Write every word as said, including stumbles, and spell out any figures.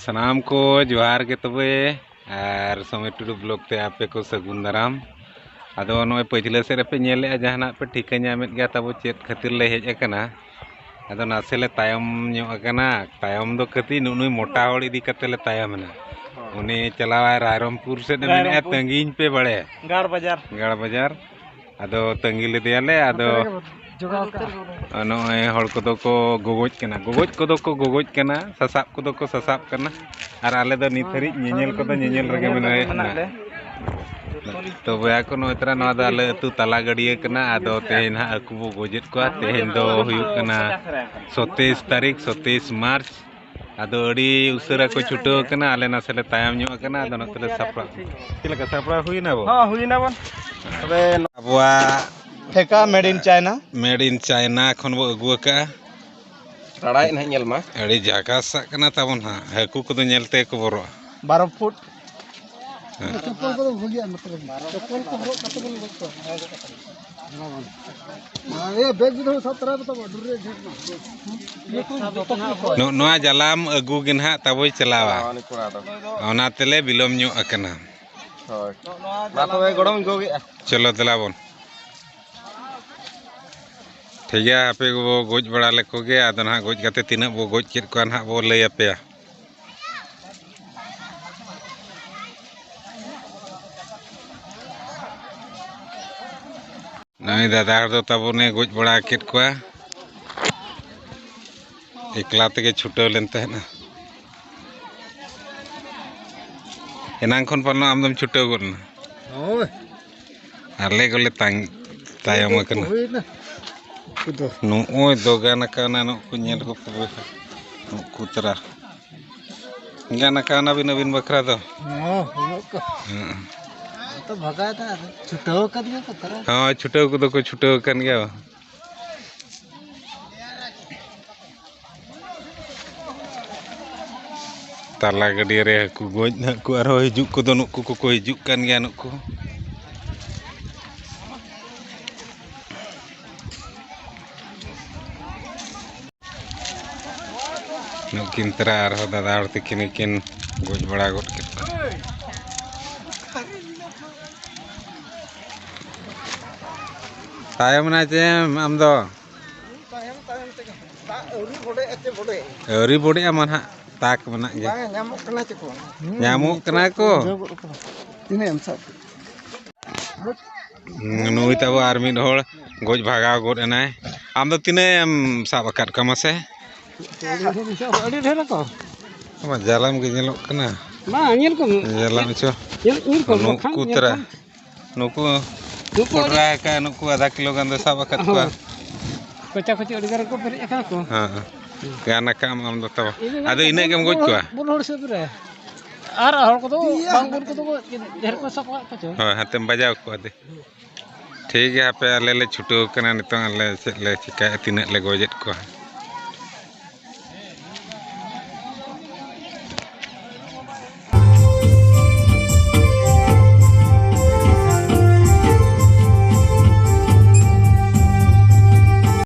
ᱥᱟᱱᱟᱢ ᱠᱚ ᱡᱚᱦᱟᱨ ᱜᱮ ᱛᱚᱵᱮ, ᱟᱨ ᱥᱚᱢᱤᱨ ᱴᱩᱰᱩ ᱵᱞᱚᱜ ᱛᱮ ᱟᱯᱮ ᱠᱚ ᱥᱟᱹᱜᱩᱱ ᱫᱟᱨᱟᱢ᱾ ᱟᱫᱚ ᱱᱚᱜᱼᱚᱭ ᱯᱟᱹᱪᱷᱞᱟᱹ ᱥᱮᱫ ᱨᱮᱯᱮ ᱧᱮᱞᱮᱫᱼᱟ, ᱡᱟᱦᱟᱱᱟᱜ ᱯᱮ ᱴᱷᱤᱠᱟᱹ ᱧᱟᱢᱮᱫ ᱜᱮᱭᱟ ᱛᱟᱵᱚ ᱪᱮᱫ ᱠᱷᱟᱹᱛᱤᱨ ᱞᱮ ᱦᱮᱡ ᱟᱠᱟᱱᱟ᱾ ᱟᱫᱚ ᱱᱟᱥᱮ ᱞᱮ ᱛᱟᱭᱚᱢ ᱧᱚᱜ ᱟᱠᱟᱱᱟ᱾ ᱛᱟᱭᱚᱢ ᱫᱚ ᱠᱟᱹᱴᱤᱡ ᱱᱩᱜᱼᱱᱩᱭ ᱢᱚᱴᱟ ᱦᱚᱲ ᱤᱫᱤ ᱠᱟᱛᱮ ᱞᱮ ᱛᱟᱭᱚᱢ ᱮᱱᱟ᱾ ᱩᱱᱤ ᱪᱟᱞᱟᱣᱟᱭ ᱨᱟᱭᱨᱚᱝᱯᱩᱨ ᱥᱮᱫ ᱮ ᱢᱮᱱᱮᱫᱼᱟ, ᱨᱟᱭᱨᱚᱝᱯᱩᱨ᱾ ᱛᱟᱺᱜᱤᱧ ᱯᱮ ᱵᱟᱲᱮ᱾ ᱜᱟᱲ ᱵᱟᱡᱟᱨ᱾ ᱜᱟᱲ ᱵᱟᱡᱟᱨ᱾ ᱟᱫᱚ ᱛᱟᱺᱜᱤ ᱞᱮᱫᱮᱭᱟᱞᱮ᱾ ᱟᱫᱚ ᱱᱚᱜᱼᱚᱭ ᱦᱚᱲ ᱠᱚᱫᱚ ᱠᱚ ᱜᱚᱜᱚᱡ ᱠᱟᱱᱟ, ᱜᱚᱜᱚᱡ ᱠᱚᱫᱚ ᱠᱚ ᱜᱚᱜᱚᱡ ᱠᱟᱱᱟ, ᱥᱟᱥᱟᱵ ᱠᱚᱫᱚ ᱠᱚ ᱥᱟᱥᱟᱵ ᱠᱟᱱᱟ᱾ ᱟᱨ ᱟᱞᱮ ᱫᱚ ᱱᱤᱛ ᱦᱟᱹᱨᱤᱡ ᱧᱮᱧᱮᱞ ᱠᱚᱫᱚ ᱧᱮᱧᱮᱞ ᱨᱮᱜᱮ ᱢᱮᱱᱟᱜ ᱞᱮᱭᱟ᱾ ᱛᱚ ᱵᱚᱭᱦᱟ ᱠᱚ, ᱱᱚᱜᱼᱚᱭ ᱛᱚᱨᱟ ᱱᱚᱣᱟ ᱫᱚ ᱟᱞᱮ ᱟᱹᱛᱩ ᱛᱟᱞᱟ ᱜᱟᱹᱰᱭᱟᱹ ᱠᱟᱱᱟ᱾ ᱟᱫᱚ ᱛᱮᱦᱮᱧ ᱱᱟᱦᱟᱜ ᱦᱟᱹᱠᱩ ᱵᱚ ᱜᱚᱡᱮᱫ ᱠᱚᱣᱟ᱾ ᱛᱮᱦᱮᱧ ᱫᱚ ᱦᱩᱭᱩᱜ ᱠᱟᱱᱟ ᱥᱚᱛᱮᱭᱤᱥ ᱛᱟᱹᱨᱤᱠᱷ, ᱥᱚᱛᱮᱭᱤᱥ ᱢᱟᱨᱪ᱾ ᱟᱫᱚ ᱟᱹᱰᱤ ᱩᱥᱟᱹᱨᱟ ᱠᱚ ᱪᱷᱩᱴᱟᱹᱣ ᱠᱟᱱᱟ, ᱟᱞᱮ ᱱᱟᱥᱮ ᱞᱮ ᱛᱟᱭᱚᱢ ᱧᱚᱜ ᱟᱠᱟᱱᱟ᱾ ᱟᱫᱚ ᱱᱚᱛᱮ ᱞᱮ ᱥᱟᱯᱲᱟᱣ᱾ ᱪᱮᱫ ᱞᱮᱠᱟ ᱥᱟᱯᱲᱟᱣ ᱦᱩᱭᱱᱟ ᱵᱚ? ᱦᱚᱸ, ᱦᱩᱭᱱᱟ ᱵᱚᱱ᱾ ᱛᱚᱵᱮ ᱟᱵᱚᱣᱟᱜ ᱴᱷᱮᱠᱟ made in China᱾ Made in China ᱠᱷᱚᱱ ᱵᱚ ᱟᱹᱜᱩ ᱟᱠᱟᱫᱼᱟ᱾ ᱨᱟᱲᱟᱭᱮᱫ ᱱᱟᱦᱟᱜ ᱧᱮᱞ ᱢᱟ᱾ ᱟᱹᱰᱤ ᱡᱟᱠᱟᱥᱟᱜ ᱠᱟᱱᱟ ᱛᱟᱵᱚᱱ ᱦᱟᱸᱜ, ᱦᱟᱹᱠᱩ ᱠᱚᱫᱚ ᱧᱮᱞ ᱛᱮᱜᱮ ᱠᱚ ᱵᱚᱨᱚᱜᱼᱟ᱾ ᱵᱟᱨᱚ ᱯᱷᱩᱴ᱾ ᱦᱮᱸ᱾ ᱪᱚᱯᱯᱚᱞ ᱠᱚᱫᱚ ᱵᱷᱟᱹᱜᱤᱭᱟ, ᱢᱚᱛᱞᱚᱵ ᱪᱚᱯᱯᱚᱞ ᱠᱚ ᱦᱚᱨᱚᱜ ᱠᱟᱛᱮ ᱵᱚᱱ ᱜᱚᱡ ᱠᱚᱣᱟ᱾ ᱦᱮᱸ, ᱤᱭᱟᱹ ᱵᱮᱜᱽ ᱡᱩᱫᱤ ᱦᱚᱸ ᱥᱟᱵ ᱛᱚᱨᱟᱭ ᱯᱮ ᱛᱟᱵᱚ, ᱰᱩᱨ ᱨᱮ ᱡᱷᱮᱸᱴ ᱢᱟ᱾ ᱤᱭᱟᱹ ᱠᱚ ᱡᱚᱛᱚ ᱠᱚ ᱱᱚᱜ-, ᱱᱚᱣᱟ ᱡᱟᱞᱟᱢ ᱟᱹᱜᱩ ᱜᱮ ᱱᱟᱦᱟᱜ ᱛᱟᱵᱚᱭ ᱪᱟᱞᱟᱣᱟ᱾ ᱩᱱᱤ ᱠᱚᱲᱟ ᱫᱚ᱾ ᱚᱱᱟ ᱛᱮᱞᱮ ᱵᱤᱞᱚᱢ ᱧᱚᱜ ᱟᱠᱟᱱᱟ᱾ ᱦᱳᱭ᱾ ᱢᱟ ᱛᱚᱵᱮ ᱜᱚᱲᱚᱢ ᱜᱚᱜᱮᱜᱼᱟ᱾ ᱪᱚᱞᱚ ᱫᱮᱞᱟ ᱵᱚᱱ᱾ ᱴᱷᱤᱠ ᱜᱮᱭᱟ, ᱦᱟᱯᱮ ᱵᱚ ᱜᱚᱡ ᱵᱟᱲᱟ ᱞᱮᱠᱚ ᱜᱮ, ᱟᱫᱚ ᱱᱟᱦᱟᱜ ᱜᱚᱡ ᱠᱟᱛᱮ ᱛᱤᱱᱟᱹᱜ ᱵᱚ ᱜᱚᱡ ᱠᱮᱫ ᱠᱚᱣᱟ ᱱᱟᱦᱟᱜ ᱵᱚ ᱞᱟᱹᱭ ᱟᱯᱮᱭᱟ᱾ ᱱᱩᱭ ᱫᱟᱫᱟ ᱦᱚᱲ ᱫᱚ ᱛᱟᱵᱚᱱᱮ ᱜᱚᱡ ᱵᱟᱲᱟ ᱠᱮᱫ ᱠᱚᱣᱟ᱾ ᱮᱠᱞᱟ ᱛᱮᱜᱮ ᱪᱷᱩᱴᱟᱹᱣ ᱞᱮᱱ ᱛᱟᱦᱮᱱᱟ᱾ ᱮᱱᱟᱝ ᱠᱷᱚᱱ ᱯᱟᱞᱮᱱ ᱟᱢ ᱫᱚᱢ ᱪᱷᱩᱴᱟᱹᱣ ᱜᱚᱫ ᱮᱱᱟ᱾ ᱦᱳᱭ᱾ ᱟᱞᱮ ᱜᱮᱞᱮ ᱛᱟᱝ-, ᱛᱟᱭᱚᱢ ᱟᱠᱟᱱᱟ᱾ ᱦᱩᱭᱱᱟ᱾ ᱩᱱᱠᱩ ᱫᱚ᱾ ᱱᱚᱜᱼᱚᱭ ᱫᱚ ᱜᱟᱱ ᱟᱠᱟᱱᱟ, ᱱᱩᱠᱩ ᱧᱮᱞ ᱠᱚᱯᱮ ᱵᱚᱭᱦᱟ᱾ ᱱᱩᱠᱩ ᱛᱟᱨᱟ᱾ ᱜᱟᱱ ᱟᱠᱟᱱᱟ ᱵᱤᱱ ᱟᱹᱵᱤᱱ ᱵᱟᱠᱷᱨᱟ ᱫᱚ᱾ ᱦᱚᱸ, ᱦᱩᱭᱩᱜ ᱠᱚ᱾ ᱦᱮᱸ᱾ ᱛᱚ ᱵᱷᱟᱜᱟᱭ ᱫᱟ, ᱟᱫᱚ ᱪᱷᱩᱴᱟᱹᱣ ᱟᱠᱟᱱ ᱜᱮᱭᱟ ᱠᱚ ᱛᱟᱨᱟ᱾ ᱦᱳᱭ, ᱪᱷᱩᱴᱟᱹᱣ ᱠᱚᱫᱚ ᱠᱚ ᱪᱷᱩᱴᱟᱹᱣ ᱟᱠᱟᱱ ᱜᱮᱭᱟ᱾ ᱛᱟᱞᱟ ᱜᱟᱹᱰᱭᱟᱹ ᱨᱮ ᱦᱟᱹᱠᱩ ᱜᱚᱡ ᱱᱟᱦᱟᱜ ᱠᱚ ᱟᱨᱦᱚᱸ ᱦᱤᱡᱩᱜ ᱠᱚᱫᱚ, ᱱᱩᱠᱩ ᱠᱚᱠᱚ ᱦᱤᱡᱩᱜ ᱠᱟᱱ ᱜᱮᱭᱟ ᱱᱩᱠᱩ᱾ ᱱᱩᱠᱤᱱ ᱛᱟᱨᱟ ᱟᱨᱦᱚᱸ ᱫᱟᱫᱟ ᱦᱚᱲ ᱛᱤᱠᱤᱱ ᱜᱮᱠᱤᱱ ᱜᱚᱡ ᱵᱟᱲᱟ ᱜᱚᱫ ᱠᱮᱫ ᱠᱚᱣᱟ᱾ ᱛᱟᱭᱚᱢ ᱮᱱᱟ ᱪᱮ ᱟᱢ ᱫᱚ? ᱛᱟᱭᱚᱢ ᱛᱟᱭᱚᱢ ᱛᱮᱜᱮ᱾ ᱫᱟᱜ ᱟᱹᱣᱨᱤ ᱵᱚᱰᱮᱜᱼᱟ ᱪᱮ ᱵᱚᱰᱮ? ᱟᱹᱣᱨᱤ ᱵᱚᱰᱮᱜᱼᱟ ᱢᱟ ᱱᱟᱦᱟᱜ, ᱛᱟᱠ ᱢᱮᱱᱟᱜ ᱜᱮᱭᱟ᱾ ᱵᱟᱝ ᱧᱟᱢᱚᱜ ᱠᱟᱱᱟ ᱪᱮ ᱠᱚ? ᱧᱟᱢᱚᱜ ᱠᱟᱱᱟ ᱠᱚ᱾ ᱵᱩᱡᱷᱟᱹᱣ ᱜᱚᱫ ᱠᱟᱱᱟ᱾ ᱛᱤᱱᱟᱹᱜ ᱮᱢ ᱥᱟᱵ ᱠᱮᱫ? ᱦᱩᱸ, ᱱᱩᱭ ᱛᱟᱵᱚ ᱟᱨ ᱢᱤᱫ ᱦᱚᱲ ᱜᱚᱡ ᱵᱷᱟᱜᱟᱣ ᱜᱚᱫ ᱮᱱᱟᱭ᱾ ᱟᱢ ᱫᱚ ᱛᱤᱱᱟᱹᱜ ᱮᱢ ᱥᱟᱵ ᱟᱠᱟᱫ ᱠᱚᱣᱟ ᱢᱟᱥᱮ? ᱟᱹᱰᱤ ᱰᱷᱮᱨ ᱟᱠᱚ᱾ ᱟᱢᱟᱜ ᱡᱟᱞᱟᱢ ᱜᱮ ᱧᱮᱞᱚᱜ ᱠᱟᱱᱟ᱾ ᱵᱟᱝ, ᱧᱮᱞ ᱠᱚᱢ᱾ ᱡᱟᱞᱟᱢ ᱪᱚ᱾ ᱧᱮᱞ, ᱧᱮᱞ ᱠᱚᱢ, ᱱᱩᱠᱩ ᱵᱟᱠᱷᱟᱱ ᱧᱮᱞ ᱛᱟᱨᱟ᱾ ᱠᱚᱢ᱾ ᱱᱩᱠᱩ ᱱᱩᱠᱩ ᱠᱚᱰᱨᱟ ᱟᱹᱰᱤ ᱟᱠᱟᱫ, ᱱᱩᱠᱩ ᱟᱫᱷᱟ ᱠᱤᱞᱳ ᱜᱟᱱ ᱫᱚ ᱥᱟᱵ ᱟᱠᱟᱫ ᱠᱚᱣᱟ᱾ ᱦᱳᱭ᱾ ᱠᱚᱪᱟ ᱠᱚᱪᱤ ᱟᱹᱰᱤ ᱜᱟᱱ ᱠᱚ ᱯᱮᱨᱮᱡ ᱟᱠᱟᱱᱟ ᱠᱚ᱾ ᱦᱮᱸ, ᱦᱮᱸ᱾ ᱜᱟᱱ ᱟᱠᱟᱫ ᱟᱢ ᱫᱚ ᱛᱟᱵᱚ᱾ ᱤᱱᱟᱹ ᱟᱫᱚ ᱤᱱᱟᱹᱜ ᱜᱮᱢ ᱜᱚᱡ ᱵᱩᱱ ᱦᱚᱲ, ᱠᱚᱣᱟ? ᱵᱩᱱ ᱦᱚᱲ ᱦᱤᱥᱟᱹᱵ ᱨᱮ᱾ ᱟᱨ ᱦᱚᱲ ᱠᱚᱫᱚ ᱵᱟᱝ ᱵᱩᱱ ᱠᱚᱫᱚ ᱠᱚ ᱰᱷᱮᱨ ᱠᱚ ᱥᱟᱵ ᱟᱠᱟᱫ ᱠᱚᱣᱟ ᱪᱚ᱾ ᱦᱳᱭ, ᱦᱟᱱᱛᱮᱢ ᱵᱟᱡᱟᱣ ᱠᱚᱣᱟ ᱫᱮ᱾ ᱴᱷᱤᱠ ᱜᱮᱭᱟ, ᱦᱟᱯᱮ ᱟᱞᱮ ᱞᱮ ᱪᱷᱩᱴᱟᱹᱣ ᱠᱟᱱᱟ ᱱᱤᱛᱚᱝ, ᱟᱞᱮ ᱪᱮᱫ ᱞᱮ ᱪᱤᱠᱟᱹᱭᱟ, ᱛᱤᱱᱟᱹᱜ ᱞᱮ ᱜᱚᱡᱮᱫ ᱠᱚᱣᱟ᱾